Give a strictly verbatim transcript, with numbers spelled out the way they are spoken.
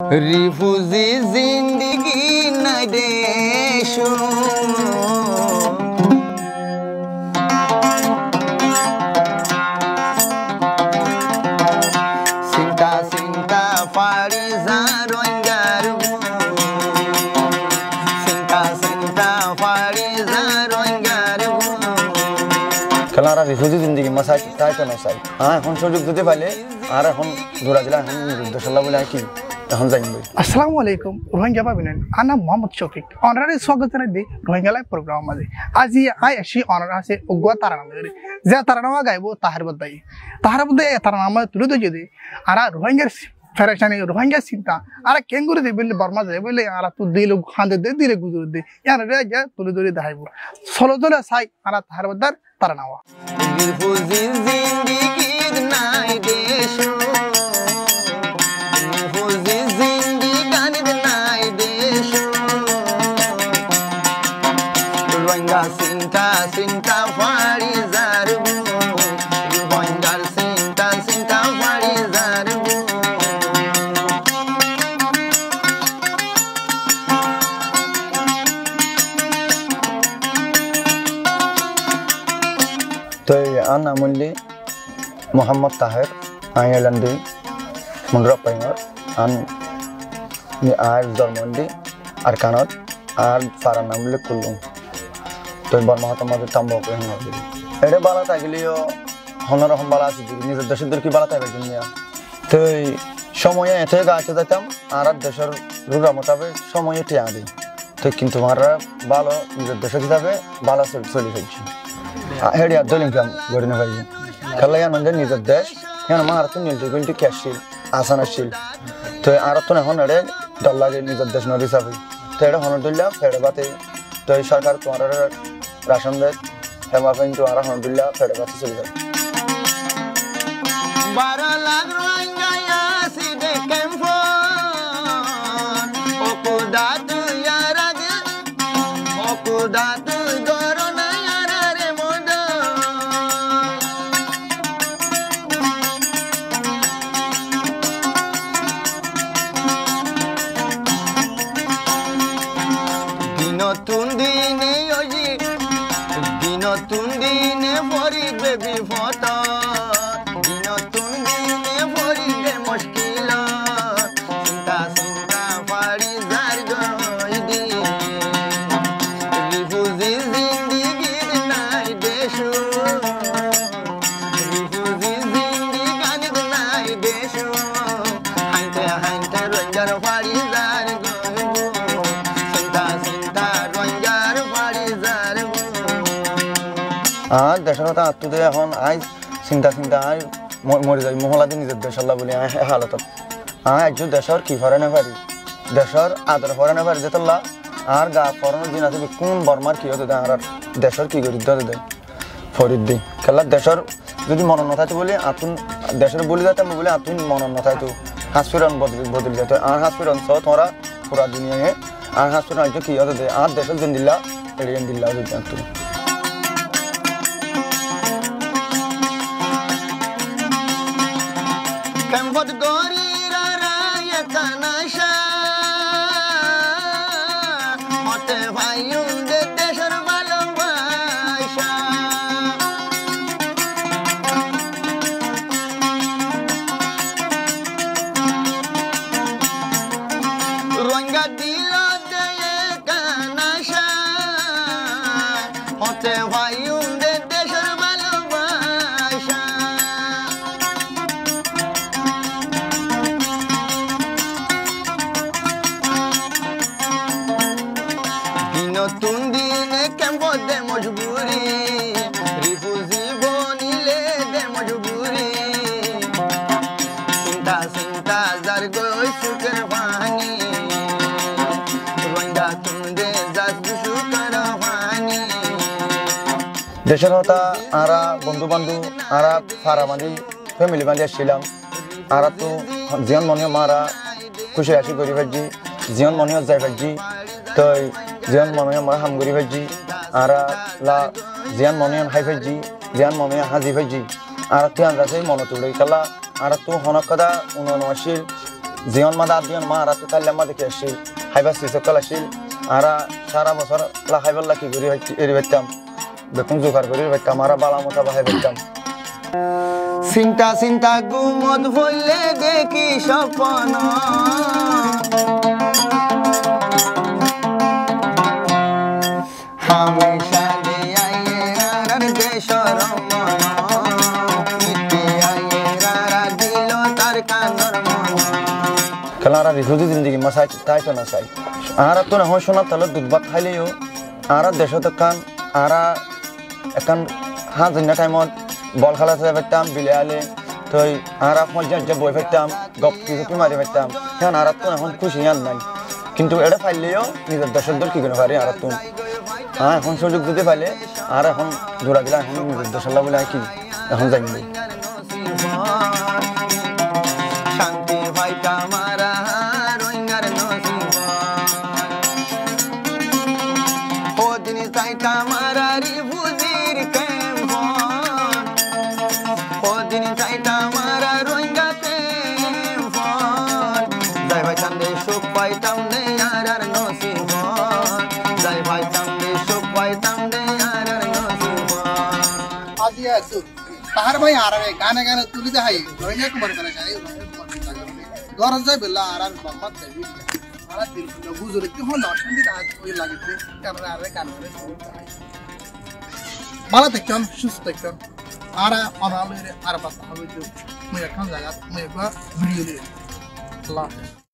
Rifuzi zindigi nai decót. Sinta, sinta fari za Rohingyar gún. Sinta, sinta fari za Rohingyar gún. Kiyólla añára rifuzi zindigi mazé táito nosai. Añí ehón suzuk zodi faile, añára ehón dura dile, ehón nizor decólla buli añí ki ehón zaiyum goi. Assalamu alaikum, Rohingya bái boin, añár nam Muhammad Shofik. Onoráre suagot zanai de Rohingya Live program or mazé. Aijja añí aiccí onorar hañsé uggwá tarana loi. Ze tarana gaibo Taher Bodda ye. Taher Bodda ye e tarana mazé tuli dóijje de, añára Rohingyar perecani, Rohingyar sinta, añára keéngori zai bóli, Borma zai bóli, añárattú dile hande de, dile guzore de. Yíanore aijja tuli dóri dahaibo. Solo dóri sai, añára Taher Boddar tarana wá. Rifuzi zindigi nai decót, rifuzi zindigi nai decót. Rohingya sinta, sinta fari zar gún, Rohingyar sinta, sinta fari zar gún. Toi añár nam óilde Muhammad Taher, añí óilam de Mundura Paingor, añí, añár zormo óilde Arkanot, añár farar nam óilde Kullum. Toi Borma hotár mazé Tambok hoi. Ere bála tákile yó honó rokom bála asé de, nizor decór dóilla ki bála táibar zone. Toi cómoi ete gaite zaitam, añárar decór rura mutabek cómoi tiañ de. Toi kintu añára bála nizor decór hísabe bála soli, soli faijji. A, héçe ar dóilla inkam gori no faijji. Kiyólla yían óilde nizor dec, yían añárattú nilti gunti ki accíl, asan accíl. Toi añárattú ehón ere dor lage nizor dec no hísabe. Toi ere honó dóilla, fere báte, toi sorkar tuáñrare racon de, hé mafe kintu añára honó dóilla fere báte soli fari. Baro lak Rohingya asé de kempot, ó Kuda tui añárare, ó Kuda tui goro na añárare modot. Dinottún dine óiye, dinottún dine foribé bifodot. Dinottún dine foribé muckilot. Sinta, sinta fari zar goi din. Rifuzi zindigi nai decót. Rifuzi zindigi nai decót. Hañte hañte Rohingyar fari zar goi. Sinta sinta Rohingyar fari zar goi. Añár decór hotá añáttu de ehón añí sinta sinta añí mo-, mori zai, muhóla de nizor decólla buli añí e halotot. Añí aijjó decór ki fore no fari, decór ador fore no fari, zetólla añár ga foronor din asé, bekkún Bormar ki ódde de, añárar decór ki goridde de. Foridde. Kiyólla decór zodi monot no táito bóli, añáttun decór buli zaitam bóli añáttun monot no táito. Hás firon bodoli, bodoli zaito. Añár hás firon só tuáñra fura duniyaye. Añár hás firon aijjó ki ódde de, añár decór zendilla, eri endilla ódde de añáttun. Kempot gorí rara ekkan acá, mote faiyum de decór bálobasa. Rohingya dilot de ekkan acá, mote faiyum de decór bálobasa. Dinottún dine kempot de mojburi, rifuzi bonile de mojburi. Sinta sinta zar goi sukur faní, Rohingyatún de zar goi sukur faní. Decór hotá añára bondú bandú, añára fara bandi, femili bandi accílam. Añárattú ziyán mone añára kúci raci gorí faijjí, ziyán mone zai faijjí, toi ziyán mone añára ham gorí faijjí, añára la ziyán mone hái faijjí, ziyán mone házi faijjí. Añárattú añára sei monot uçé kiyólla, añárattú honó hotá uno no accíl. Ziyón mazé ar diyón mazé añáráttu táilla mazé ki accíl, háibar sis ókkol accíl. Añára sára bosór lá háibar lá ki gorí eri faittám, bekkún zugar gorí eri faittám, añára bála mota bá hái faittám. Sinta sinta gúmot foillé dekí sopon. Hámicá de aiyér añárar decór mon, miti aiyér añárar dilot Arkanor mon. Kiyólla añára rifuzi zindigi mazé táito nosai. Añárattún ehón cúnar tolor dud bát háileyo, añárar decót ekkán, añára ekkán háñzinna thaimot bol kéla sai faittám, bile aile, toi añára foijja foijja boi faittám, gop ki goppi mari faittám, híyan añárattún ehón kúci híyan nái. Kintu eçé failleyó nizor decór dór ki gorí nofari añárattún. Añára ehón suzuk zodi faile, añára ehón dura dila ehón nizor decólla buli añára ki ehón zaiyum. Cánti faitám añára Rohingyar nosibot. Hodin zaitam añára rifuzir kempot. Hodin zaitam añára Rohingya kempot. Zai faitam de, suk faitam de añárar nosibot. Zai faitam de, suk faitam de añárar nosibot. Aijja asé, tahár bái añárare gane gane tuli dehái, Rohingya kumar kore sai, Rohingya kumar kore sai. Dóra zai bela añárar Bormat zai bela. Añárar dil kulla buzur ki hon ocanti dehái, oi lage de, añárare gane gane tuli dehái. Bála táikkon, cústo táikkon. Añára onora loi ar bata hoibo, mui ekkán zagat, mui ekkán video loi. Allah Háfez.